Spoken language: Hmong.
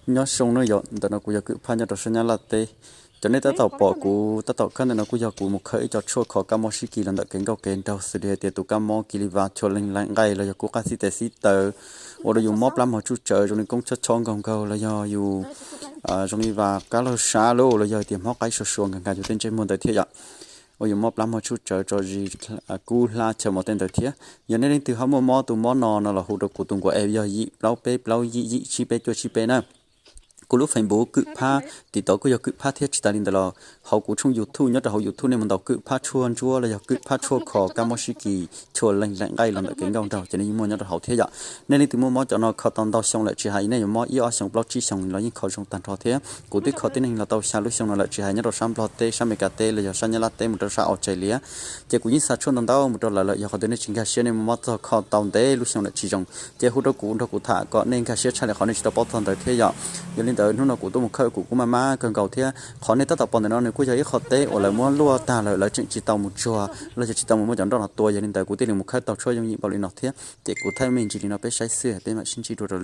Nyob zoo nawb yom, ntawm no kuv yog Kwm Phaj nyob rau sab Nyab Laj teb. Cov nej tab tom pom kuv tab tom khawb ntawm no kuj yog kuv mus khawb ib co tshuaj kho kab mob sib kis los ntawm kev nkauj kev nraug, xws li hais tias tus kab mob kis li vas chua leej laim nqaij los yog kub qab xib tes xib taw, ua rau yus mob plab mog tsuj tsawv zoo li koob chob chob nkaug nkaug los yog yus zoo li vas kab laug sab lub los yog tias hmob qaib suav suav nkag nkag yus tej ntsej muag ntawd thiab yom. Ua yus mob plab mog tsuj tsawv tso zis kub hlab chaw mos tej ntawd thiab. Yog nej leej twg ho muaj mob tus mob no no los hu rau kuv tus nkaus es yog yim plaub peb plaub yim yim tsib peb cuaj tsib peb na. Kuv lub Facebook Kwm Phaj, tim tod kuj yog Kwm Phaj thiab. Tsis tas li ntawd los hauv kuv tshooj YouTube, nyob rau hauv YouTube nej mus ntaus Kwm Phaj tshuaj ntsuab los yog Kwm Phaj tshuaj kho kab mob sib kis chua leej laim nqaij los ntawm kev nkauj nraug ces nej yeej muaj nyob rau hauv thiab yom. Nej leej twg muaj mob cov no kho tau ntau xyoo lawm tsis hais nej yuav mob ib ob xyoo plaub tsib xyoo los yeej kho zoo tag nrho thiab. Kuv twb kho tib neeg los tau xya lub xyoo no lawm tsis hais nyob rau sab Nplog teb, sab Meskas teb los yog sab Nyab Laj teb mus rau sab Australia. Ces kuv yeej xa tshuaj ntau ntau mus rau lawv lawm, yog qhov twg nej tsis nkag siab nej muaj mob txog kho tau ntev lub xyoo lawm tsis zoo ces hu rau kuv nrog kuv tham kom nej nkag siab tshaj li qhov nej tsis tau paub txog ntawd thiab yom. Yog li ntawd hnub no kuv tuaj mus khawb kuv kuj maj maj kawg nkaus thiab. Qhov nej tab tom pom ntawm no nws kuj yog ib qho teb uas lawv muab luaj tag lawm lawv tseem tsis tau mus tsuag los yog tsis tau mus muab cov nroj no tua, yog li ntawd kuv thiaj li mus khawb tau tshuaj yooj yim npaum li no thiab. Ces kuv thaij me ntsis li no peb saib xwb peb mam sib ntsib dua rau